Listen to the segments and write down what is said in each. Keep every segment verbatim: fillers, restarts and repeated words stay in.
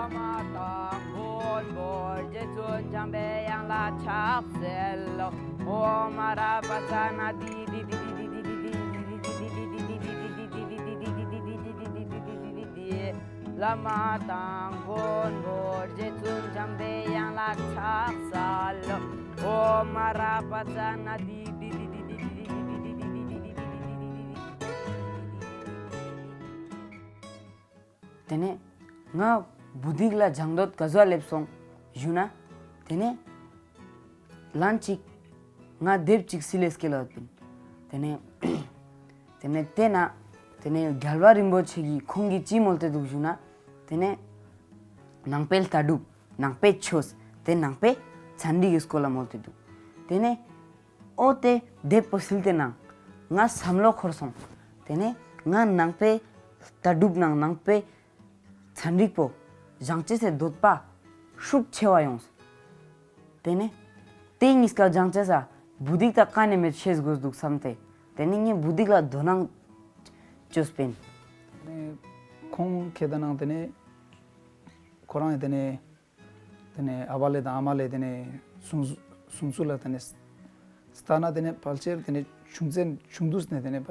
བླ་མ་དང་མགོན་པོ་རྗེ་བཙུན་འཇམ་པའི་དབྱངས་ལ་ཕྱག་འཚལ་ལོ། ཨོཾ་ཨ་ར་པ་ཙ་ན་དྷཱིཿ་དྷཱིཿ་དྷཱིཿ་དྷཱིཿ། བླ་མ་དང་མགོན་པོ་རྗེ་བཙུན་འཇམ་པའི་དབྱངས་ལ་ཕྱག་འཚལ་ལོ། ཨོཾ་ཨ་ར་པ་ཙ་ན་དྷཱིཿ་དྷཱིཿ་དྷཱིཿ། ཏེ་ནེ་ང་བུ་དིག་ལ་སྦྱང་འདོད་ག་ཟུག་ལེབ་སོང་ཞུ་ན། ཏེ་ནེ་ལན་ཅིག་ང་དེབ་ཅིག་སིལ་ལེ་སྐྱེལ་ལ་ཡོད་པིན། ཏེ་ནེ་ཏེ་ནེ་ཏེ་ན་ཏེ་ནེ་རྒྱལ་བ་རིན་པོ་ཆེ་གི་ཁོང་གི་ཅི་མོལ་ཏེ་དུག་ཞུ་ན། ཏེ་ནེ་ནང་པའི་ལྟ་གྲུབ། ནང་པའི་ཆོས། ཏེ་ནང་པའི་ཚན་རིག་གི་སྐོར་ལ་མོལ་ཏེ་དུག། ཏེ་ནེ་འོ་ཏེ་དེབ་པོ་སིལ་ཏེ་ནང་ང་སམ་བློ་འཁོར་སོང་། ཏེ་ནེ་ང་ནང་པའི་ལྟ་གྲུབ་ནང་ནང་པའི་ཚན་རིག་པོ་སྦྱང་ཅེས་སི་འདོད་པ་ཤུགས་ཆེ་བ་ཡོངས། ཏེ་ནེ་ཏེ་ཉིས་ཀ་སྦྱང་ཅེས་ས་བུ་དིག་ཏ་ཀ་ནེ་མེད་ཤེས་དགོས་དུག་སམ་སྟེ། ཏེ་ནེ་ངས་བུ་དིག་ལ་དོ་སྣང་ཅོས་པིན། ཏེ་ནེ་ཁོང་ཁྱེད་ད་ནང་ཏེ་ནེ་ཁོ་རང་ཡང་ཏེ་ནེ་ཏེ་ནེ་ཨ་བ་ལེ་དང་ཨ་མ་ལེ་ཏེ་ནེ་སུང་སུང་སུ་ལ་ཏེ་ནེ་སྟ་ན་ཏེ་ནེ་ཕལ་ཆེར་ཏེ་ནེ་ཆུང་ཙེན་ཆུང་དུས་ནེ་ཏེ་ནེ་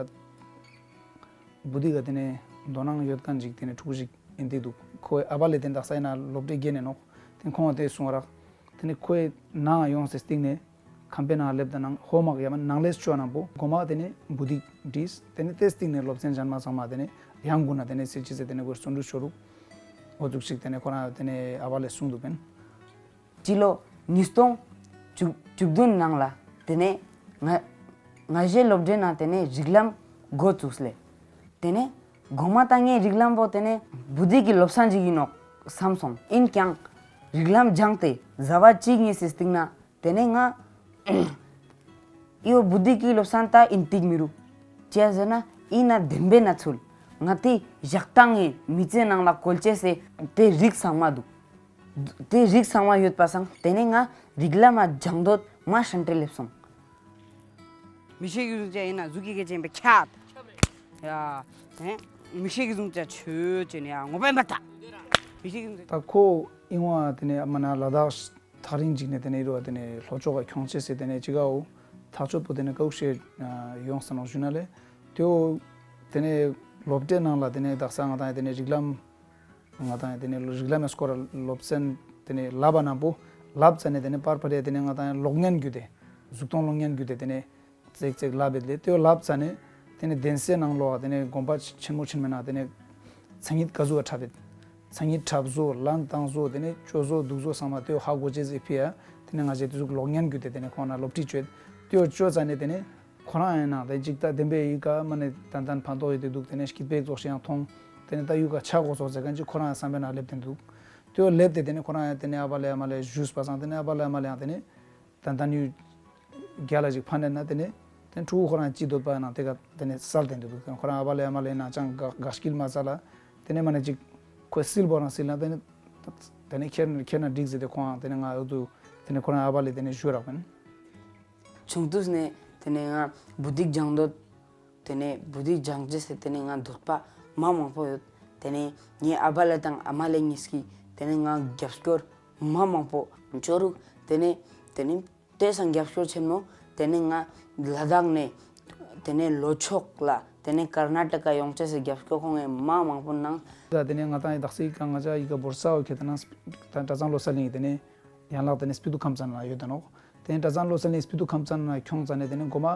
བུ་དིག་ག་ཏེ་ནེ་དོ་སྣང་ཡོད་ཁན་ཅིག་ཏེ་ནེ་ཕྲུ་གུ་ཞིག་ཨིན་ཏེ་དུག། ཁོའི་ཨ་བ་ལེ་ཏེ་ནེ་དག་ས་ཨིན་ན་སློབ་གྲྭའི་གེ་ནེ་ནོག། ཏེ་ནེ་ཁོང་ཏེ་སུང་རག། ཏེ་ནེ་ཁོའི་ནང་ཡོངས་སེ་སྟིང་ནེ་ཁང་པའི་ནང་ལེབ་ད་ནང་ཧོ་མ་ཡ་མ་ནང་ལེ་ཅོ་ནང་པོ་གོ་མ་ཏེ་ནེ་བུ་དིག་བྲིས། ཏེ་ནེ་ཏེ་སྟིང་ནེ་སློབ་ཚན་ཅན་མ་ཚང་མ་ཏེ་ནེ་ཡང་གུན་ན་ཏེ་ནེ་སེ་ཅི་ཟེར་ཏེ་ནེ་གོ་རྩོན་འགྲུས་ཤོར་རུག། འོ་ཙུག་ཅིག་ཏེ་ནེ་ཁོ་རང་ཏེ་ནེ་ཨ་བ་ལེ་སུང་དུག་པིན། སྤྱི་ལོ་ཉིས་སྟོང་བཅུ་བདུན་ནང་ལ་ཏེ་ནེ་ང་ང་ཞེ་སློབ་གྲྭའི་ནང་ཏེ་ནེ་རིགས་ལམ་གོ་ཙུགས་ལེ། ཏེ་ནེ་གོ་མ་ཏང་ངེ་རིགས་ལམ་པོ་ཏེ་ནེ་བུ་དིག་གི་ལོབ་སང་ཅིག་ཨིན་ནོག་སམ་སོང་། ཨིན་ཀྱང་རིགས་ལམ་སྦྱངས་ཏེ་ཟླ་བ་ཅིག་ཉིས་སི་སྟིང་ནེ་ཏེ་ནེ་ང་འི་བོ་བུ་དིག་གི་ལོབ་སང་ཏ་ཨིན་ཏིག་མི་རུག། ཅི་ཟེར་ན་ཨིན་ན་དེན་བེ་ན་ཚུལ་ང་ཏེ་ཞག་ཏང་ངི་མི་ཚེ་ནང་ལ་ཀོལ་ཅེས་སི་ཏེ་རིགས་ཚང་མ་དུག། ཏེ་རིགས་ཚང་མ་ཡོད་པ་སང་ཏེ་ནེ་ང་རིགས་ལམ་མ་སྦྱང་འདོད་མ་ཤན་ཏེ་ལེབ་སོང་། མི་ཤེས་ཀྱི་ཟུང་ཅ་ཨིན་ན་ཟུག་གི་གེ་ཅན་པེ་ཁྱད། ཡ། ཧེ། མི་ཤེས་ཀྱི་ཟུང་ཅ་ཆོས་ཅན་ཡ་ངོ་པ་མ་ཏ། མི་ཤེས་ཀྱི་ཟུང་ཅ། ཏ་ཁོ་ཨིན་བ་ཏེ་ནེ་མ་ན་ལ་དྭགས་ཐག་རིང་ཅིག་ནེ་ཏེ་ནེ་ཨི་རུ་བ་ཏེ་ནེ་ལྷོ་ཕྱོགས་ཀ་ཁྱོང་ཅེས་སི་ཏེ་ནེ་ཅི་གའོ་ཐག་ཆོད་པོ་ཏེ་ནེ་ཀའུ་ཤེས་ཡོངས་ས་ནོག་ཞུ་ན་ལེ། ཏེའོ་ཏེ་ནེ་སློབ་གྲྭའི་ནང་ལ་ཏེ་ནེ་དག་ས་ང་ཏང་ཏེ་ནེ་རིགས་ལམ་ང་ཏང་ཏེ་ནེ་རིགས་ལམ་མི་སྐོར་ལ་སློབ་ཚན་ཏེ་ནེ་ལབ་པ་ནང་པོ་ལབ་ཙ་ནེ་ཏེ་ནེ་པར་པར་ཡ་ཏེ་ནེ་ང་ཏང་གློག་བརྙན་གྱུད་དེ་གཟུགས་མཐོང་གློག་བརྙན་གྱུད་དེ་ཏེ་ནེ་ཙེག་ཙེག་ལབ་པེད་ལེ། ཏེའོ་ལབ་ཙ་ནེ་ཏེ་ནེ་གདན་སའི་ནང་ལོགས་ཏེ་ནེ་དགོན་པ་ཆེན་མོ་ཆེན་མོའི་ནང་ཏེ་ནེ་ཚང་ཉིད་ཀ་ཟུག་ཁྲབ་པེད། ཚང་ཉིད་ཁྲབ་བཟོ་ལན་བཏང་བཟོ་ཏེ་ནེ་ཅོ་བཟོ་དུག་བཟོ་ཚང་མ་ཏེའོ་ཧ་གོ་ཅེས་སི་ཕི་ཡ་ཏེ་ནེ་ང་ཞེ་ཏེ་ཟུག་གློག་བརྙན་གྱུད་དེ་ཏེ་ནེ་ཁོང་ན་སློབ་ཁྲིད་ཅོ་ཡེད། ཏེའོ་ཅོ་ཙ་ནེ་ཏེ་ནེ་ཁོ་རང་ཡང་ན་ཏེ་ཅིག་ཏ་དེན་བེ་ཨི་ཀ་མ་ནེ་ཏན་ཏན་ཕན་ཐོགས་ཡོད་དེ་དུག། ཏེ་ནེ་སྐྱིད་པའི་ཙོགས་ཤིག་ཡང་མཐོང་། ཏེ་ནེ་ཏ་ཡུ་ཀ་ཆ་གོ་ཙོགས་ཟེར་ཁན་ཅིག་ཁོ་རང་ཡང་སམ་པའི་ནང་ལེབ་ཏེ་དུག། ཏེའོ་ལེབ་ཏེ་ཏེ་ནེ་ཁོ་རང་ཡང་ཏེ་ནེ་ཨ་བ་ལེ་ཨ་མ་ལེ་ཞུས་པ་སང་ཏེ་ནེ་ཨ་བ་ལེ་ཨ་མ་ལེ་ཡང་ཏེ་ནེ་ཏན་ཏན་ཡུ་རྒྱལ་ལ་ཅིག་ཕན་ཏེ་ན་ཏེ་ནེ་ཏེ་ཕྲུ་གུ་ཁོ་རང་ཅི་འདོད་པ་ནང་ཏེ་ཀ་ཏེ་ནེ་སལ་ཏེ་དུག། ཁོ་རང་ཨ་བ་ལེ་ཨ་མ་ལེ་ནང་ཅང་ག་ག་སྐྱིལ་མ་ཙ་ལ་ཏེ་ནེ་མ་ནེ་ཅིག་ཁོ་སིལ་བོ་རང་སིལ་ན་ཏེ་ནེ་ཏེ་ནེ་ཁྱེར་ཁྱེར་ན་འགྲིག་ཟེར་ཏེ་ཁོང་ཏེ་ནེ་ང་འུ་ཏུ་ཏེ་ནེ་ཁོ་རང་ཨ་བ་ལེ་ཏེ་ནེ་ཞུ་རག་པིན། ཆུང་དུས་ནེ་ཏེ་ནེ་ང་བུ་དིག་སྦྱང་འདོད། ཏེ་ནེ་བུ་དིག་སྦྱང་ཅེས་སི་ཏེ་ནེ་ང་འདོད་པ་མ་མང་པོ་ཡོད། ཏེ་ནེ་ངའི་ཨ་བ་ལེ་དང་ཨ་མ་ལེ་ཉིས་ཀྱི་ཏེ་ནེ་ང་རྒྱབ་སྐྱོར་མ་མང་པོ་ཅོ་རུག། ཏེ་ནེ་ཏེ་ནེ་ཏེ་སང་རྒྱབ་སྐྱོར་ཆེན་མོ་ཏེ་ནེ་ང་ལ་དྭགས་ནེ་ཏེ་ནེ་ལྷོ་ཕྱོགས་ལ་ཏེ་ནེ་ཀར་ན་ཊ་ཀ་ཡོང་ཅེས་སི་རྒྱབ་སྐྱོར་ཁོང་ངི་མ་མང་པོ་ནང་། ཏེ་ནེ་ང་ཏང་ཡི་དག་སི་ཀ་ང་ཅ་ཡི་ཀ་བོར་ས་འོ་ཁེ་ཏེ་ན་ཀྲ་ཚང་བློ་གསལ་གླིང་ཏེ་ནེ་ཡན་ལག་ཏེ་ནེ་སྤི་ཏུ་ཁམས་ཚན་ལ་ཡོད་ད་ནོག། ཏེ་ནེ་ཀྲ་ཚང་བློ་གསལ་གླིང་སྤི་ཏུ་ཁམས་ཚན་ལ་ཁྱོང་ཙ་ནེ་ཏེ་ནེ་གོ་མ་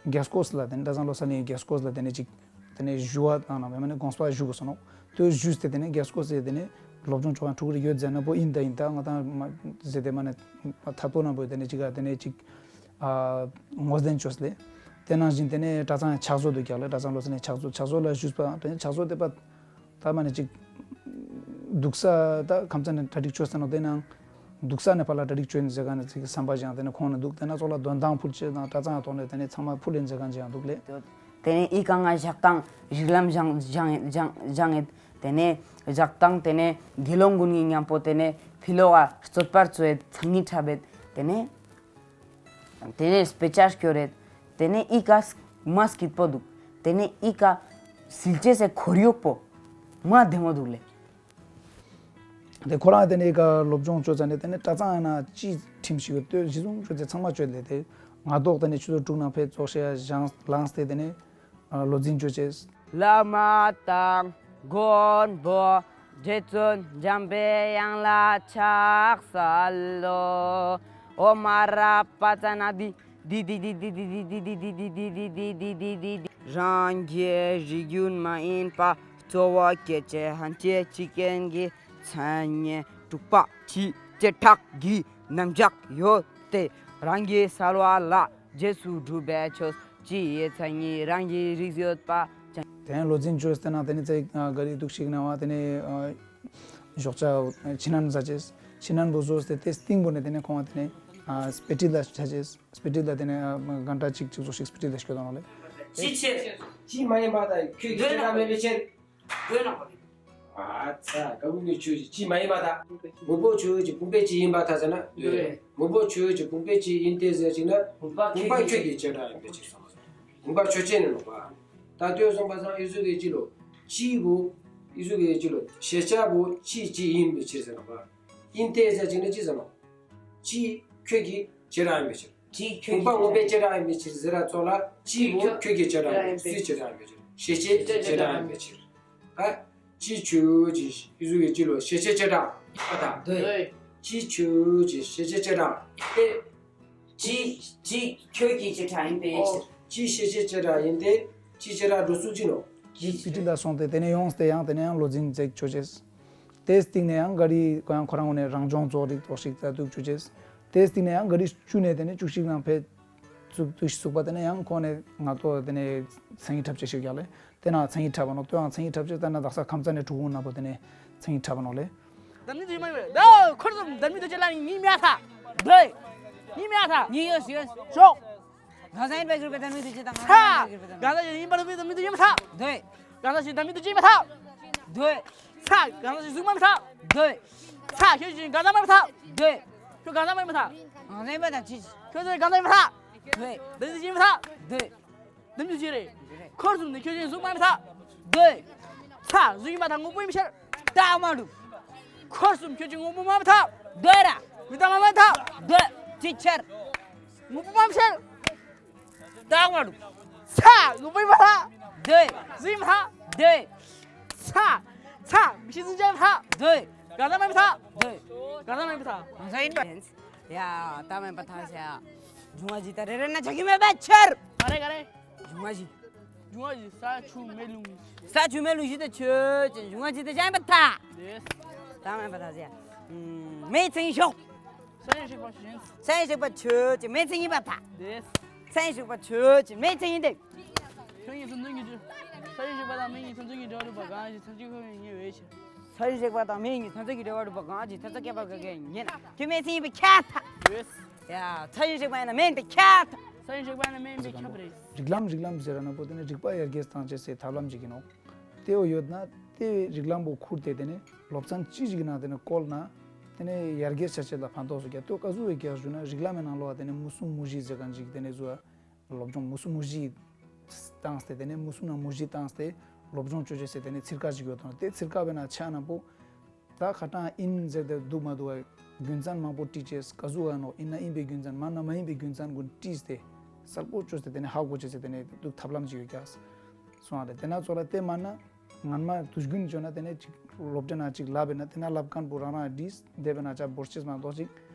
རྒྱལ་སྐོར་ལ་ཏེ་ནེ་ཀྲ་ཚང་བློ་གསལ་གླིང་རྒྱལ་སྐོར་ལ་ཏེ་ནེ་ཅིག་ཏེ་ནེ་ཞུ་བ་དང་ན་མ་ནེ་དགོངས་པ་ཞུ་གོས་སོ་ནོག། ཏེ་ཞུས་ཏེ་ཏེ་ནེ་རྒྱལ་སྐོར་ཟེར་ཏེ་ནེ་སློབ་སྦྱོང་ཆོག་ཡང་ཕྲུ་གུ་རེ་ཡོད་ཟེར་ན་པོ་ཨིན་ད་ཨིན་ད་ང་ཏང་མ་ཟེར་ཏེ་མ་ནེ་ཐ་ཏོ་ན་པོ་ཏེ་ནེ་ཅིག་ག་ཏེ་ནེ་ཅིག་ཨ་ངོས་ལྡན་ཅོས་ལེ། ཏེ་ནང་བཞིན་ཏེ་ནེ་ཀྲ་ཚང་ཕྱག་བཟོ་དུ་རྒྱག་ལེ། ཀྲ་ཚང་བློ་གསལ་གླིང་ཕྱག་བཟོ་ཕྱག་བཟོ་ལ་ཞུས་པ་ཏེ་ནེ་ཕྱག་བཟོ་ཏེ་པ་ད་མ་ནེ་ཅིག་འདུག་ས་ད་ཁམས་ཚན་ནེ་གྲ་སྒྲིག་ཅོས་ས་ནོག། ཏེ་ནང་འདུག་ས་ནེ་ཕར་ལ་གྲ་སྒྲིག་ཅོ་ཨིན་ཟེར་ཁན་ནི་ཅིག་སམ་པ་ཞིག་ཡང་ཏེ་ནེ་ཁོང་ནེ་དུག། ཏེ་ནེ་ཚོགས་ལ་དོན་ཐང་ཕུལ་ཅེས་དང་ཀྲ་ཚང་ཐོག་ནེ་ཏེ་ནེ་ཚང་མ་ཕུལ་ཨིན་ཟེར་ཁན་ཅིག་ཡང་དུག་ལེ། ཏེ་ནེ་ཨི་ཀ་ང་ཞག་དང་རིགས་ལམ་སྦྱང་སྦྱང་སྦྱང་སྦྱང་ངེད། ཏེ་ནེ་ཞག་དང་ཏེ་ནེ་དགེ་སློང་གུན་ནི་ཉམ་པོ་ཏེ་ནེ་ཕི་ལོག་ག་རྩོད་པ་རྩོད་ཚང་ཉིད་ཁྲབ་བེད། ཏེ་ནེ་ཏེ་ནེ་སྤེ་ཆ་སྐྱོར་རེད། ཏེ་ནེ་ཨི་ཀ་མ་སྐྱིད་པོ་དུག། ཏེ་ནེ་ཨི་ཀ་སིལ་ཅེས་སི་ཁོར་ཡུག་པོ་མ་བདེ་མོ་དུག་ལེ། དེ་ཁོ་རང་དེ་ནེ་ཀ་སློབ་སྦྱོང་ཅོ་ཙ་ནེ་དེ་ནེ་གྲྭ་ཚང་ཡང་ན་ཅི་ཁྲིམས་ཤིག་ཡོད་དེ་གཞི་བཟུང་ཅོ་ཙེ་ཚང་མ་ཅོས་ཏེ་དེ་ང་ཏོག་དེ་ནེ་ཆུ་ཚོད་དྲུག་ནང་ཕེ་ཙོགས་ཤེས་ཡ་ལངས་ཏེ་དེ་ནེ་ལོ་འཛིན་ཅོ་ཅེས། བླ་མ་དང་མགོན་པོ་རྗེ་བཙུན་འཇམ་པའི་དབྱངས་ལ་ཕྱག་འཚལ་ལོ། ཨོཾ་ཨ་ར་པ་ཙ་ན་དྷཱིཿ། རང་གི་རིགས་རྒྱུད་མ་ཡིན་པ་གཙོ་བོ་སྐྱེ་མཆེད་ལྔ་བཅས་ཕན་ཆད་འཆི་རྐྱེན་གྱི་མཚན་ཉིད་དྲུག་པ་ཕྱི་བྱེ་བྲག་གི་རྣམ་གཞག་ཡོད་དེ། རང་གི་གསལ་བ་ལ་རྗེས་སུ་སྒྲུབ་པའི་ཆོས་ཕྱིའི་མཚན་ཉིད་རང་གི་རིགས་ཡོད་པ་ཅན། དེ་ནེ་ལོ་འཛིན་ཅོས་ཏེ་ན་དེ་ནེ་ཚེ་ག་རི་འདུག་ཤིག་ན་བ་དེ་ནེ་ཞོགས་ཇ་ཕྱི་ནང་ཟ་ཅེས། ཕྱི་ནང་བོ་ཟོས་ཏེ་དེ་སྟིང་བོ་ནེ་དེ་ནེ་ཁོང་དེ་ནེ་སྤེ་ཏི་ལ་ཆ་ཅེས། སྤེ་ཏི་ལ་དེ་ནེ་གན་ཊ་གཅིག་གཅིག་ཙོགས་ཤིག་སྤེ་ཏི་ལ་སྐྱོད་དང་ལེ། ཅི་ཆེ། ཅི་མ་ཡིན་པ་དང་ཁྱོད་ཀྱི་ཁྱོད་རང་མེད་པའི་ཕྱིར། ལྟོས་ན་པ། ཨ་ཙ་ཀ་བུ་ངས་ཁྱོད་ཅི་མ་ཡིན་པ་དང་། དངོས་པོ་ཆོས་ཅན་བུམ་པའི་ཅི་ཡིན་པར་ཐལ་ཟེར་ན། ལྟོས། དངོས་པོ་ཆོས་ཅན་བུམ་པའི་ཅི་ཡིན་ཏེ་ཟེར་ཅིག་ན། བུམ་པ་ཁྱོད་ཀྱི་བྱེ་བྲག་ཡིན་པའི་ཕྱིར་སོང་། བུམ་པ་ཆོས་ཅན་ནི་ནོག་པ། ད་ལྟོས་སོང་པ་སང་ཨི་ཟུག་གི་ཅི་ལོ། ཅི་བོ། ཨི་ཟུག་གི་ཅི་ལོ། ཤེས་བྱ་བོ་ཅི་ཅི་ཡིན་པའི་ཕྱིར་ཟེར་ནོག་པ། ཡིན་ཏེ་ཟེར་ཅིག་ན་ཅི་ཟེར་ནོག་ཅི་ཁྱོད་ཀྱི་བྱེ་བྲག་ཡིན་པའི་ཕྱིར། ཅི་ཁྱོད་ཀྱི་བུམ་པ་དངོས་པོའི་བྱེ་བྲག་ཡིན་པའི་ཕྱིར་ཟེར་ར་ཙོགས་ལ་ཅི་བོ་ཁྱོད་ཀྱི་བྱེ་བྲག་ཡིན་པའི་ཕྱིར། སུའི་བྱེ་བྲག་ཡིན་པའི་ཕྱིར། ཤེས་བྱའི་བྱེ་བྲག་ཡིན་པའི་ཕྱིར། ཨ། ཅི་ཆོས་ཅན་ཨི་ཟུག་གི་ཅི་ལོ་ཤེས་བྱའི་བྱེ་བྲག་ཡིན་པར་ཐལ། ལྟོས། ཅི་ཆོས་ཅན་ཤེས་བྱའི་བྱེ་བྲག་ཡིན་ཏེ། ཅི་ཅི་ཁྱོད་ཀྱི་བྱེ་བྲག་ཡིན་པའི་ཕྱིར། ཅི་ཤེས་བྱའི་བྱེ་བྲག་ཡིན་ཏེ། ཅི་བྱེ་བྲག་འགྲོ་ཚུལ་ཅི་ནོག་སྤེ་ཏི་ལ་སོང་སྟེ་དེ་ནེ་ཡོངས་ཏེ་ཡང་དེ་ནེ་ཡང་ལོ་འཛིན་ཅིག་ཅོ་ཅེས། དེ་སྟིང་ནེ་ཡང་ག་རི་ཁོ་ཡང་ཁོ་རང་ངོས་ནེ་རང་སྦྱོང་ཙོགས་རིགས་ཙོགས་ཤིག་ཙ་འདུག་ཅོ་ཅེས། དེ་སྟིང་ནེ་ཡང་ག་རི་བཅུ་ནེ་དེ་ནེ་བཅུ་གཅིག་ནང་ཕེ་ཚུགས་དུས་ཚུགས་པ་དེ་ནེ་ཡང་ཁོ་ནེ་ང་ཏོ་དེ་ནེ་མཚན་ཉིད་འཁྲབ་ཅེས་ཤིག་ཡོད་ལེ། དེ་ན་མཚན་ཉིད་འཁྲབ་པ་ནོག་ལྟོས་ཡང་མཚན་ཉིད་འཁྲབ་ཅེས་ད་ན་དག་ས་ཁམས་ཚན་ནེ་ཕྲུ་གུ་ན་པོ་དེ་ནེ་མཚན་ཉིད་འཁྲབ་པ་ནོག་ལེ། བདག་ཉིད་དུ་ཡིན་མ་ཡིན་པ། ད་འཁོར་གསུམ་བདག་ཉིད་དུ་བྱེད་ལ་ཉིད་མེད་ཐལ། ལྟོས། ཉིད་མེད་ཐལ། ཉིད་ཡོད་ཞུ་ཡོད། ཤོག་གང་ཟག་ཡིན་པའི་གྱུར་པའི་བདག་ཉིད་དུ་བྱེད་དང་། ཚ། གང་ཟག་ཡིན་པར་བདག་ཉིད་དུ་ཡིན་མ་ཐལ། ལྟོས། གང་ཟག་ཞིག་བདག་ཉིད་དུ་བྱེད་མ་ཐལ། ལྟོས། ཚ། གང་ཟག་ཞིག་གཟུགས་མ་ཡིན་མ་ཐལ། ལྟོས། ཚ། ཁྱོད་ཞིག་གང་ཟག་མ་ཡིན་མ་ཐལ། ལྟོས། ཁྱོད་གང་ཟག་མ་ཡིན་མ་ཐལ། གང་ཟག་ཡིན་པ་དང་ཅི། ཁྱོད་ཚོས་གང་ཟག་ཡིན་མ་ཐལ། ལྟོས། བདག་ཉིད་དུ་བྱེད་མ་ཐལ། ལྟོས། བདག་ཉིད་དུ་བྱེད་རེད། འཁོར་གསུམ་ནི་ཁྱོད་ཅན་གཟུགས་མ་ཡིན་མ་ཐལ། ལྟོས། ཚ། གཟུགས་ཡིན་པ་དང་དངོས་པོ་ཡིན་པའི་ཕྱིར། རྟགས་མ་གྲུབ། འཁོར་གསུམ་ཁྱོད་ཅན་དངོས་པོ་མ་ཡིན་མ་ཐལ། ལྟོས་ར། མི་རྟག་མ་ཡིན་མ་ཐལ། ལྟོས། ཅི་ཕྱིར། དངོས་པོ་མ་ཡིན་པའི་ཕྱིར། རྟགས་མ་གྲུབ། ཚ། དངོས་པོ་ཡིན་མ་ཐལ། ལྟོས། གཟུགས་ཡིན་མ་ཐལ། ལྟོས། ཚ། ཚ། མི་ཤེས་གཟུགས་ཅན་མ་ཐལ། ལྟོས། གང་ཟག་མ་ཡིན་མ་ཐལ། ལྟོས། གང་ཟག་མ་ཡིན་མ་ཐལ། གང་ཟག་ཡིན་པ། ཡ། རྟགས་མ་ཡིན་པར་ཐལ་ཟེར་ཡ། འབྱུང་བ་བཞི་དང་རེ་རེ་ན་ཆགས་ཀྱི་མེད་པའི་ཕྱིར། ག་རེ་ག་རེ། འབྱུང་བ་བཞི། འབྱུང་བ་བཞི་ས་ཆུ་མེ་རླུང་། ས་ཆུ་མེ་རླུང་བཞི་དེ་ཆོས་ཅན་འབྱུང་བ་བཞི་དེ་ཅི་ཡིན་པར་ཐལ། ལྟོས། རྟགས་མ་ཡིན་པར་ཐལ་ཟེར་ཡ། མེའི་མཚན་ཉིད་ཞོག་ས་ཡིན་ཞིག་པ་ཆོས་ཅན། ས་ཡིན་ཞིག་པ་ཆོས་ཅན་མེའི་མཚན་ཉིད་པར་ཐལ། ལྟོས། ས་ཡིན་ཞིག་པ་ཆོས་ཅན་མེའི་མཚན་ཉིད་དེ། ཁྱོད་ཉིད་མཚན་མཚོན་གྱི་འདྲ། ས་ཡིན་ཞིག་པ་དང་མེ་ཉིད་མཚན་མཚོན་གྱི་འབྲེལ་བ་གྲུབ་པ་གང་ཞིག་ཐག་གཅོད་ཁྱོད་ཉིད་ཉེ་བའི་ཕྱིར། ས་ཡིན་ཞིག་པ་དང་མེ་ཉིད་མཚན་མཚོན་གྱི་འབྲེལ་བ་གྲུབ་པ་གང་ཞིག་ཐག་གཅོད་ཁྱབ་པ་ག་གེ་ཉན། ཁྱོད་མེའི་མཚན་ཉིད་པར་ཁྱབ་ཐལ། ཡོད། ཡ། ས་ཡིན་ཞིག་པ་ཡིན་ན་མེ་ཉིད་པར་ཁྱབ་ཐལ། ས་ཡིན་ཞིག་པ་ཡིན་ན་མེ་ཉིད་པར་ཁྱབ་རེད། རིགས་ལམ་རིགས་ལམ་ཟེར་ར་ན་པོ་དེ་ནི་རིག་པ་ཡར་རྒྱས་བཏང་ཅེས་སི་ཐབས་ལམ་ཅིག་ཡིན་ནོག་དེ་བོ་ཡོད་ན་དེ་བོའི་རིགས་ལམ་པོ་ཁུར་ཏེ་དེ་ནི་སློབ་ཚན་ཅི་ཞིག་ནང་དེ་ནི་བཀོལ་ན་དེ་ནི་ཡར་རྒྱས་ཆ་ཅེས་ལ་ཕན་ཐོགས་སུ་རྒྱ། དེ་བོ་ཀ་ཟུག་བའི་རྒྱ་ཞུ་ན་རིགས་ལམ་མི་ནང་ལོགས་དེ་ནི་མུ་གསུམ་མུ་བཞི་ཟེར་མཁན་ཅིག་དེ་ནི་བཟོ་བ། སློབ་སྦྱོང་མུ་གསུམ་མུ་བཞི་བཏང་སྟེ་དེ་ནས་མུ་གསུམ་ནང་མུ་བཞི་བཏང་སྟེ་སློབ་སྦྱོང་ཅོ་ཅེས་སི་དེ་ནས་ཚིར་ཁ་ཞིག་ཡོད་དང་། དེ་ཚིར་ཁ་བས་ན་ཆ་ན་པོ་ད་ཁ་ཏང་ཨིན་ཟེར་ཏེ་འདུག་མ་འདུག་བ་རྒྱུ་མཚན་མང་པོ་དྲིས་ཅེས་ཀ་ཟུག་བ་ནོག་ཨིན་ན་ཨིན་པའི་རྒྱུ་མཚན་མན་ན་མ་ཨིན་པའི་རྒྱུ་མཚན་ཀུན་དྲིས་ཏེ་གསལ་པོ་ཅོས་ཏེ་དེ་ནས་ཧ་གོ་ཅེས་སི་དེ་ནས་འདུག་ཐབས་ལམ་ཅིག་ཡོད་ཀྱག་སོང་བ་རེད། དེ་ན་ཚོ་ལ་དེ་མན་ན། སྔན་མ་དུས་རྒྱུན་བྱུང་ན་དེ་ནས་ཅིག་སློབ་གྲྭ་ན་ཅིག་ལབ་པས་ན་དེ་ན་ལབ་མཁན་པོ་རང་རང་བྲིས་དེ་བས་ན་ཅ་འབོར་ཆེས་མ་གཏོགས་ཅིག་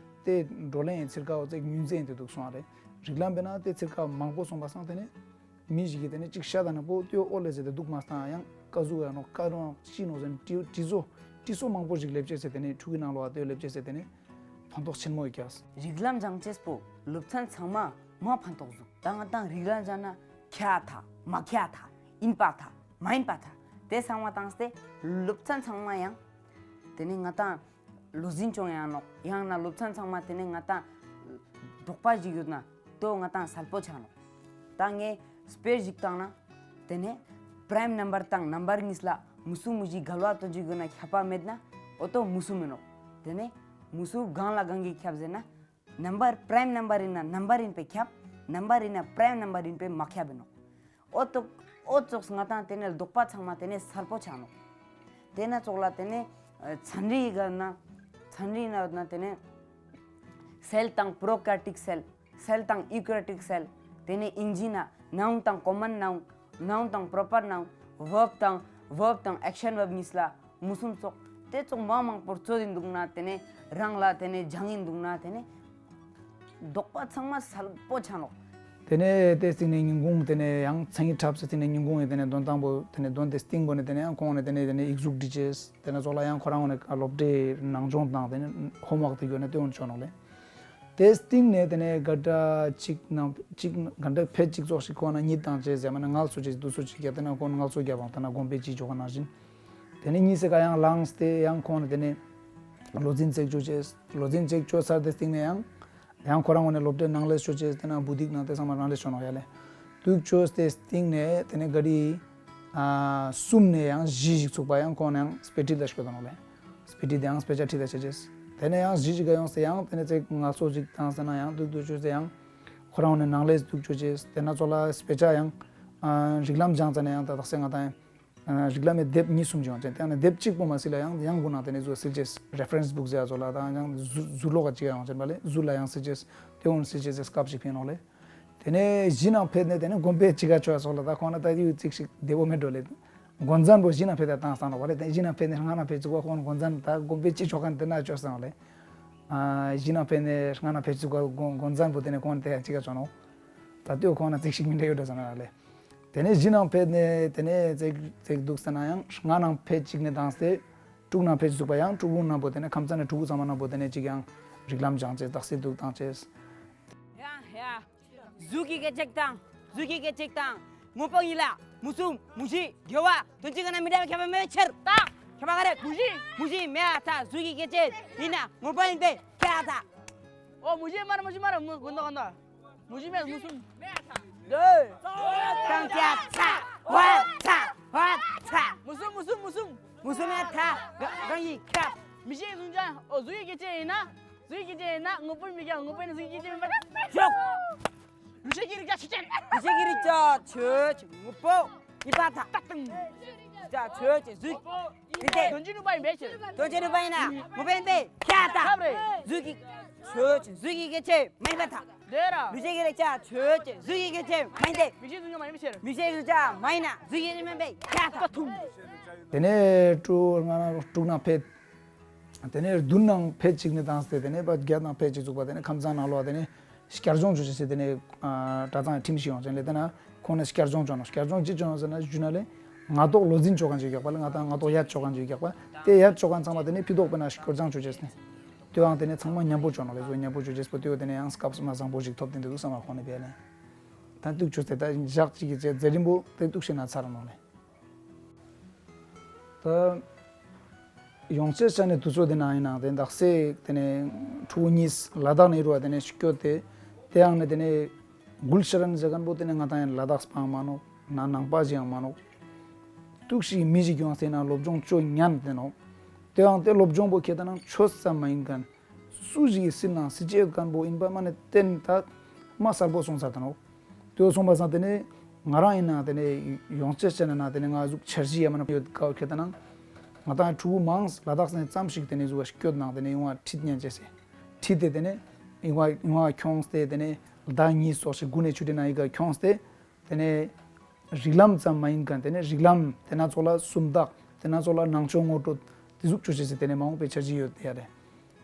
དེ་བགྲོ་གླེང་ཡི་ཚིར་ཁ་བོ་ཙེག་ཉུང་ཙེ་ཡིན་དེ་འདུག་སོང་བ་རེད། རིགས་ལམ་པས་ན་དེ་ཚིར་ཁ་མང་པོ་སོང་པ་སང་དེ་ནས་མི་ཞིག་གིས་དེ་ནས་ཅིག་ཤ་ད་ན་པོ་དེ་ཨོ་ལེ་ཟེར་ཏེ་འདུག་མ་སྟངས་ཡང་ཀ་ཟུག་ཡང་ནོ་ཀ་རང་ཤི་ནོ་ཟེར་དྲི་དྲི་བཟོ་དྲི་སོ་མང་པོ་ཞིག་ལེབ་ཅེས་ཟེར་དེ་ནས་ཕྲུ་གུའི་ནང་ལོགས་དེ་ལེབ་ཅེས་ཟེར་དེ་ནས་ཕན་ཐོགས་ཆེན་མོ་ཡོད་ཀྱག་རིགས་ལམ་སྦྱང་ཅེས་པོ་སློབ་ཚན་ཚང་མ་མ་ཕན་ཐོགས་ཟུག་ད་ང་དང་རིགས་ལམ་སྦྱང་ན་ཁྱད་ཐ་མ་ཁྱད་ཐ་ཨིན་པ་ཐ། མ་ཡིན་པ་ཐ། དེ་ཚང་མ་བཏང་སྟེ་སློབ་ཚན་ཚང་མ་ཡང་དེ་ནི་ང་དང་ལོ་ཟིན་ཅོང་ཡང་ནོག་ཡང་ན་སློབ་ཚན་ཚང་མ་དེ་ནི་ང་དང་དོགས་པ་ཞིག་ཡོད་ན་དོ་ང་དང་གསལ་པོ་ཆ་ནོག་ད་ངས་དཔེ་ཞིག་བཏང་ན་དེ་ནི་པྲེམ་ནམ་བར་དང་ནམ་བར་གཉིས་ལ་མུ་གསུམ་མུ་བཞི་འགལ་བ་སྟོན་ཅིག་ཡོད་ན་ཁྱབ་པ་མེད་ན་འོ་དོ་མུ་གསུམ་མིན་ནོག་དེ་ནི་མུ་གསུམ་གང་ལ་གང་གིས་ཁྱབ་ཟེར་ན། ནམ་བར་པྲེམ་ནམ་བར་ཡིན་ན་ནམ་བར་ཡིན་པས་ཁྱབ། ནམ་བར་ཡིན་ན་པྲེམ་ནམ་བར་ཡིན་པས་མ་ཁྱབ་ཡིན་ནོག་འོ་ཙོགས་འོ་ཙོགས་ང་དང་དེ་ནས་དོགས་པ་ཚང་མ་དེ་ནས་གསལ་པོ་ཆ་ནོག་དེ་ན་ཙོགས་ལ་དེ་ནས་ ཚན་རིག་གི་ནང་ཚན་རིག་ནང་ཡོད་ན་ཏེ་ནེ་སེལ་དང་པྲོ་ཀར་ཊིག་སེལ། སེལ་དང་ཡུ་ཀར་ཊིག་སེལ། ཏེ་ནེ་ཨིན་ཇི་ན་ནའུན་དང་ཀོ་མན་ནའུན། ནའུན་དང་པྲོ་པར་ནའུན། ཝརབ་དང་ཝརབ་དང་ཨེག་ཤན་ཝརབ་ཉིས་ལ་མུ་སུམ་ཙོགས་ཏེ་ཙོགས་མ་མང་པོ་རྩོད་དེ་དུག་ན་ཏེ་ནེ་རང་ལ་ཏེ་ནེ་སྦྱང་ཨིན་དུག་ན་ཏེ་ནེ་དོགས་པ་ཚང་མ་སལ་པོ་ཆ་ནོག། ཏེ་ནེ་ཏེ་སྟིང་ནེ་ཉིན་གུང་ཏེ་ནེ་ཡང་མཚན་ཉིད་འཁྲབ་ས་སྟིང་ནེ་ཉིན་གུང་ཡང་ཏེ་ནེ་དོན་དང་པོ་ཏེ་ནེ་དོན་ཏེ་སྟིང་པོ་ནེ་ཏེ་ནེ་ཡང་ཁོང་ནེ་ཏེ་ནེ་ཏེ་ནེ་ཡིག་གཟུགས་བྲི་ཅེས། ཏེ་ནེ་ཙོགས་ལ་ཡང་ཁོ་རང་ངོས་ནེ་སློབ་གྲྭའི་ནང་སྦྱོང་དང་ཏེ་ནེ་ཧོམ་ཝརཀ་ཏེ་གྱོན་ནེ་ཏེ་འོན་ཆོ་ནོག་ལེ། ཏེ་སྟིང་ནེ་ཏེ་ནེ་ག་འདྲ་ཅིག་ནང་ཅིག་ག་འདྲ་ཕེད་ཅིག་ཙོགས་ཤིག་ཁོང་ན་གཉིད་བཏང་ཅེས་ཟེར་མ་ནེ་ངལ་གསོ་ཅེས་དུས་ཚོད་ཅིག་རྒྱབ་ཏེ་ན་ཁོང་ངལ་གསོ་རྒྱབ་པ་ཏེ་ན་དགོན་པའི་ཅིག་ཅོ་ག་ནང་བཞིན། ཏེ་ནེ་གཉིད་སེ་ཀ་ཡང་ལངས་ཏེ་ཡང་ཁོང་ནེ་ཏེ་ནེ་བློ་འཛིན་ཅིག་ཅོ་ཅེས། བློ་འཛིན་ཅིག་ཅོ་ཚར་ཏེ་སྟིང་ནེ་ཡང་ཡང་ཁོ་རང་ངོས་ནེ་སློབ་གྲྭའི་ནང་ལེ་ཅོ་ཅེས་ཏེ་ན་བུ་དིག་ནང་ཏེ་ཚང་མ་རང་ལེ་ཅོ་ནོག་ཡ་ལེ། དུག་ཅོས་ཏེ་སྟིང་ནེ་ཏེ་ནེ་ག་རི་ཨ་གསུམ་ནེ་ཡང་བཞི་ཞིག་ཚུགས་པ་ཡང་ཁོང་ནེ་ཡང་དཔེ་ཁྲིད་ལ་སྐྱོད་དོ་ནོག་ལེ། དཔེ་ཁྲིད་ཡང་དཔེ་ཆ་ཁྲིད་ལ་ཆ་ཅེས། ཏེ་ནེ་ཡང་བཞི་ཞིག་ག་ཡོངས་ཏེ་ཡང་ཏེ་ནེ་ཚེ་ངལ་གསོ་ཅིག་བཏང་ཟེར་ན་ཡང་དུག་དུག་ཅོས་ཏེ་ཡང་ཁོ་རང་ངོས་ནེ་ནང་ལེ་དུག་ཅོ་ཅེས། ཏེ་ན་ཙོགས་ལ་དཔེ་ཆ་ཡང་ཨ་རིགས་ལམ་སྦྱང་ཙ་ན་ཡང་ད་དག་ས་ང་དང་ཨ་རིགས་ལམ་མི་དེབ་གཉིས་གསུམ་ཅིག་ཡོང་ཅེས། ཏེ་ནེ་དེབ་གཅིག་པོ་མ་སིལ་ལ་ཡང་ཡང་གུན་ན་ཏེ་ནེ་ཟུར་སིལ་ཅེས་རེ་ཕ་རེནས་བུག་ཟེར་ཡ་ཙོགས་ལ་དང་ཡང་ཟུར་ཟུར་ལོག་ག་ཅིག་ཡོང་ཅེས་པ་ལེ་ཟུར་ལ་ཡང་སིལ་ཅེས་ཏེ་འོན་སིལ་ཅེས་སི་སྐབས་ཤིག་ཕིན་ནོག་ལེ། ཏེ་ནེ་གཞི་ནང་ཕེད་ནེ་ཏེ་ནེ་དགོན་པའི་ཅིག་ག་ཅོ་ཡ་ཙོགས་ལ་ད་ཁོང་ན་ད་ཡུ་ཅིག་ཤིག་བདེ་བོ་མེད་འགྲོ་ལེ། དགོན་མཚན་པོ་གཞི་ནང་ཕེད་ད་བཏང་སྟངས་ནོག་པ་ལེ། ཏེ་གཞི་ནང་ཕེད་ནེ་སྔ་ནང་ཕེད་ཅུག་པ་ཁོང་དགོན་མཚན་ད་དགོན་པའི་ཅིག་ཅོ་ཁན་ཏེ་ན་ཅོ་སྟངས་ལེ། ཨ་གཞི་ནང་ཕེད་ནེ་སྔ་ནང་ཕེད་ཅུག་པ་དགོན་མཚན་པོ་ཏེ་ནེ་ཁོང་ཏེ་ཡ་ཅིག་ག་ཅོ་ནོག། ད་ལྟོས་ཁོང་ན་ཅིག་ཤིག་མི་འདྲ་ཡོད་འགྲོ་ཟེར་ན་ལེ། ཏེ་ནེ་གཞི་ནང་ཕེད་ནེ་ཏེ་ནེ་ཅིག་ཅིག་དུག་ཟེར་ན་ཡང་སྔ་ནང་ཕེད་ཅིག་ནེ་བཏང་སྟེ་དྲུག་ནང་ཕེད་ཅུག་པ་ཡང་ཕྲུ་གུ་ནང་པོ་ཏེ་ནེ་ཁམས་ཚན་ནེ་ཕྲུ་གུ་ཚང་མ་ནང་པོ་ཏེ་ནེ་ཅིག་ཡང་རིགས་ལམ་སྦྱང་ཅེས་དག་སེ་དུག་བཏང་ཅེས། ཡ་ཡ། གཟུགས་ཀྱི་སྐད་ཅིག་དང་གཟུགས་ཀྱི་སྐད་ཅིག་དང་དངོས་པོ་ཉིད་ལ་མུ་གསུམ་མུ་བཞི་དགེ་བ་དོན་གཅིག་ག་ན་མི་འདྲ་བའི་ཁྱད་པར་མེད་ཕྱིར། ད་ཁྱད་པར་ག་རེ། མུ་བཞི་མུ་བཞི་མེད་ད། གཟུགས་ཀྱི་སྐད་ཅིག་ཡིན་ན་དངོས་པོ་ཡིན་པས་ཁྱད་ད། ཨོ་མུ་བཞི་མ་རེད། མུ་བཞི་མ་རེད། མུ་གུན་ད་གུན་ད། མུ་བཞི་མེད། མུ་གསུམ། ལེ། གང་ཁྱད་ཚ། ཧོ་ཚ། ཧོ་ཚ། མུ་གསུམ་མུ་གསུམ་མུ་གསུམ། མུ་གསུམ་མེད་ད། གང་ཡིན་ཁྱད། མི་ཤེས་གཟུགས་ཅན། ཨོ་གཟུགས་ཀྱི་སྐད་ཅིག་ཡིན་ན། གཟུགས་ཀྱི་སྐད་ཅིག་ཡིན་ན་དངོས་པོ་མི་རྒྱག། དངོས་པོ་ཡིན་ན་གཟུགས་ཀྱི་སྐད་ཅིག་མེད་པ། ལོག། ལུས་ཤེས་ཀྱི་རིགས་ཅན་ཆོས་ཅན། ལུས་ཤེས་ཀྱི་རིགས་ཅན་ཆོས་ཅན་དངོས་པོ་ཡིན་པར་ཐལ། ཏག་ཏང་། རིགས་ཅན་ཆོས་ཅན་གཟུགས་ཡིན་ཏེ། དོན་གཅིག་ནུས་པ་ཡིན་པའི་ཕྱིར། དོན་གཅིག་ནུས་པ་ཡིན་ན་དངོས་པོ་ཡིན་པས་ཁྱད་ད། ཁྱད་རེད། གཟུགས་ཀྱི་ཆོས་ཅན་གཟུགས་ཀྱི་སྐད་ཅིག་མ་ཡིན་པར་ཐལ། ལེ་ར། ལུས་ཤེས་ཀྱི་རིགས་ཅན་ཆོས་ཅན་གཟུགས་ཀྱི་སྐད་ཅིག་མ་ཡིན་ཏེ། མི་ཤེས་གཟུགས་ཅན་མ་ཡིན་པའི་ཕྱིར། མི་ཤེས་གཟུགས་ཅན་མ་ཡིན་ན་གཟུགས་ཀྱི་སྐད་ཅིག་མ་ཡིན་པས་ཁྱད་ད། ཏེ་ནེ་དྲུག་ནང་ཕེད། ཏེ་ནེ་བདུན་ནང་ཕེད་ཅིག་ནེ་བཏང་སྟེ་ཏེ་ནེ་བརྒྱད་ནང་ཕེད་ཅིག་ཚུགས་པ་ཏེ་ནེ་ཁམས་ཚན་ནང་ལོགས་ཏེ་ནེ་བསྐྱར་སྦྱོང་ཅོ་ཅེས་སི་ཏེ་ནེ་ཨ་གྲྭ་ཚང་ཁྲིམས་ཤིག་ཡོང་ཅན་ལེ། ཏེ་ན་ཁོང་ནེ་བསྐྱར་སྦྱོང་ཅོ་ནོག། བསྐྱར་སྦྱོང་ཅི་ཅོ་ནོག་ཟེར་ན་ཞུ་ན་ལེ་ངག་ཐོག་བློ་འཛིན་ཅོ་ཁན་ཅིག་ཡོད་ཀྱག་པ་ལེ། ང་དང་ངག་ཐོག་ཡ་ཅོ་ཁན་ཅིག་ཡོད་ཀྱག་པ། ཏེ་ཡ་ཅོ་ཁན་ཚང་མ་ཏེ་ནེ་ཕི་ཏོག་པེ་ན་སྐྱོར་སྦྱང་ཅོ་ཅེས་ནེ་ཏེ་བོའང་ཏེ་ནེ་ཚང་མ་ཉམ་པོ་ཅོ་ནོག་ལེ། བཟོ་ཉམ་པོ་ཅོ་ཅེས་པོ་ཏེ་བོ་ཏེ་ནེ་ཡང་སྐབས་མ་བཟང་པོ་ཞིག་ཐོབ་སྟེ་འདུག་བསམ་པ་ཁོང་ནེ་བས་ལེ། ད་འདུག་ཅོས་ཏེ་ད་ཞག་ཅིག་གི་ཚེ་མཛད་རིམ་པོ་ཏེ་འདུག་ཤེས་ན་ཚར་ནོག་ལེ། ད་ཡོང་ཅེས་ཆ་ནེ་དུས་ཚོད་ཏེ་ན་ཡིན་ན་ཏེ་དག་ས་ཏེ་ནེ་ཕྲུ་གུ་གཉིས་ལ་དྭགས་ནེ་རུ་བ་ཏེ་ནེ་སྐྱོད་དེ་ཏེ་ཡང་ནེ་ཏེ་ནེ་གུལ་ཤ་རན་ཟེར་ཁན་པོ་ཏེ་ནེ་ང་དང་ཡང་ལ་དྭགས་པའང་མ་ནོག་ན་ནང་པ་ཞིག་ཡང་མ་ནོག། ཏུག་ཤིག་མི་ཞིག་ཡོང་སྟེ་ན་སློབ་སྦྱོང་ཅོ་ཉན་ཏེ་ནོག། ཏེ་ཡང་ཏེ་སློབ་སྦྱོང་པོ་ཁེ་ཏེ་ན་ཆོས་ཙམ་མ་ཡིན་ཁན། སུ་ཞིག་གི་སིལ་ན་སིལ་ཅེས་ཡོད་ཁན་པོ་ཡིན་པ་མ་ནེ་ཏེ་ནེ་ད་མ་གསལ་པོ་སོང་ཚར་ཏེ་ནོག། ཏེ་སོང་པ་སང་ཏེ་ནེ་ང་རང་ཡིན་ན་ཏེ་ནེ་ཡོང་ཅེས་ཆ་ན་ན་ཏེ་ནེ་ང་ཟུག་འཆར་གཞི་ཡ་མ་ནེ་ཡོད་ཀ་བོ་ཁེ་ཏེ་ན་ང་དང་ཕྲུ་གུ་མང་ལ་དྭགས་ནེ་ཙམ་ཞིག་ཏེ་ནེ་ཟུག་སྐྱོད་ནང་ཏེ་ནེ་ཡོང་བ་ཁྲིད་ཉན་ཅེས་སེ་ཁྲིད་དེ་ཏེ་ནེ་ཡོང་བ་ཡོང་བ་ཁྱོངས་ཏེ་ཏེ་ནེ་ཟླ་གཉིས་སོགས་ཤིག་དགུ་ནེ་ཆུ་ཏེ་ན་ཡི་ག་ཁྱོངས་ཏེ། ཏེ་ནེ་རིགས་ལམ་ཙམ་མ་ཡིན་ཁན་ཏེ་ནེ་རིགས་ལམ་ཏེ་ན་ཚོགས་ལ་སུམ་རྟགས་ཏེ་ན་ཚོགས་ལ་ནང་ཆོས་ངོ་སྤྲོད་ཏེ་ཟུག་ཅོ་ཅེས་སི་ཏེ་ནེ་མ་འོངས་པའི་འཆར་གཞི་ཡོད་ཡ་རེད།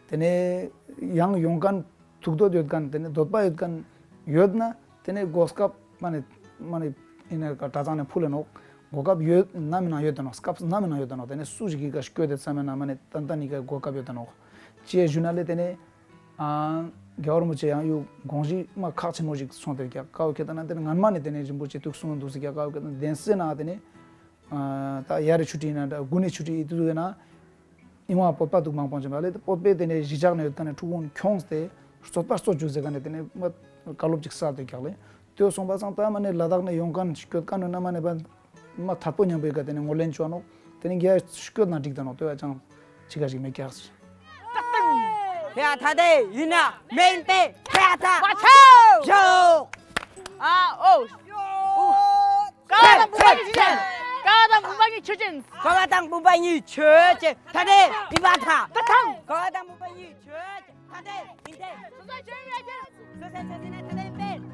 ཏེ་ནེ་ཡང་ཡོང་ཁན་ཐུགས་འདོད་ཡོད་ཁན་ཏེ་ནེ་འདོད་པ་ཡོད་ཁན་ཡོད་ན་ཏེ་ནེ་གོ་སྐབས་མ་ནེ་མ་ནེ་ཡིན་ན་གྲྭ་ཚང་ནེ་ཕུལ་ལེ་ནོག། གོ་སྐབས་ཡོད་ན་མེད་ན་ཡོད་དེ་ནོག། སྐབས་ན་མེད་ན་ཡོད་དེ་ནོག། ཏེ་ནེ་སུ་ཞིག་གི་ཀ་སྐྱོད་དེ་ཙམ་མེད་ན་མ་ནེ་ཏན་ཏན་ནི་ཀ་གོ་སྐབས་ཡོད་དེ་ནོག། ཅི་ཡ་ཞུ་ན་ལེ་ཏེ་ནེ། ཨ་རྒྱལ་བ་རིན་པོ་ཆེ་ཡང་ཡུ་དགོངས་གཞི་མ་ཁག་ཆེན་མོ་ཞིག་སོང་སྟེ་ཀ་ཀ་བོ་ཁེ་ཏེ་ན་ཏེ་ནེ་སྔན་མ་ནེ་ཏེ་ནེ་རིན་པོ་ཆེ་ཐུགས་གསུང་འདུག་སེ་ཀ་ཀ་བོ་ཁེ་ཏེ་ན་གདན་སའི་ནང་ཏེ་ནེ་ཨ་ད་ཡ་རེ་ཆུ་ཏི་ཡིན་ན་དགུ་ནེ་ཆུ་ཏི་ཡིན་དུས་ན་ཨིན་བ་བོད་པ་འདུག་མང་པོ་ཅན་པ་ལེ། བོད་པའི་ཏེ་ནེ་གཞིས་ཆགས་ནེ་ཡོད་ཁན་ནི་ཕྲུ་གུ་ཁྱོངས་ཏེ་རྩོད་པ་རྩོད་རྒྱུ་ཟེར་ཁན་ནི་ཏེ་ནེ་མ་བཀའ་སློབ་ཅིག་སལ་ཏེ་ཀ་ལེ། ཏེ་སོང་པ་སང་ད་མ་ནེ་ལ་དྭགས་ནེ་ཡོང་ཁན་སྐྱོད་ཁན་ནི་ན་མ་ནེ་བ། མ་ཐད་པོ་ཉམ་པོའི་ཀ་ཏེ་ནེ་ངོས་ལེན་ཅོ་ནོག། ཏེ་ནེ་རྒྱ་སྐྱོད་ན་འགྲིག་ད་ནོག། ཏེ་བ་ཅང་ཅི་ག་ཞིག་མེད་ཀྱག། ཕེ་ཐ་ཏེ་ཡིན་ན་མེན་པེ་ཕེ་ཐ། མ་ཆོ། ཡོ། ཨ་ཨོ། ཀ་དང་བུམ་པ་གི་ཅི་ཆེན། ཀ་དང་བུམ་པ་གི་ ཆོས་ཅན། འགོག་པ་དང་བུམ་པ་གཉིས་ཆོས་ཅན། ཐ་དད་ཡིན་པར་ཐལ། ད་ཐང་། འགོག་པ་དང་བུམ་པ་གཉིས་ཆོས་ཅན། ཐ་དད་ཡིན་ཏེ། སོ་སོའི་ཆོས་ཅན། སོ་སོའི་ཆོས་ཅན་ཐ་དད་ཡིན་པས།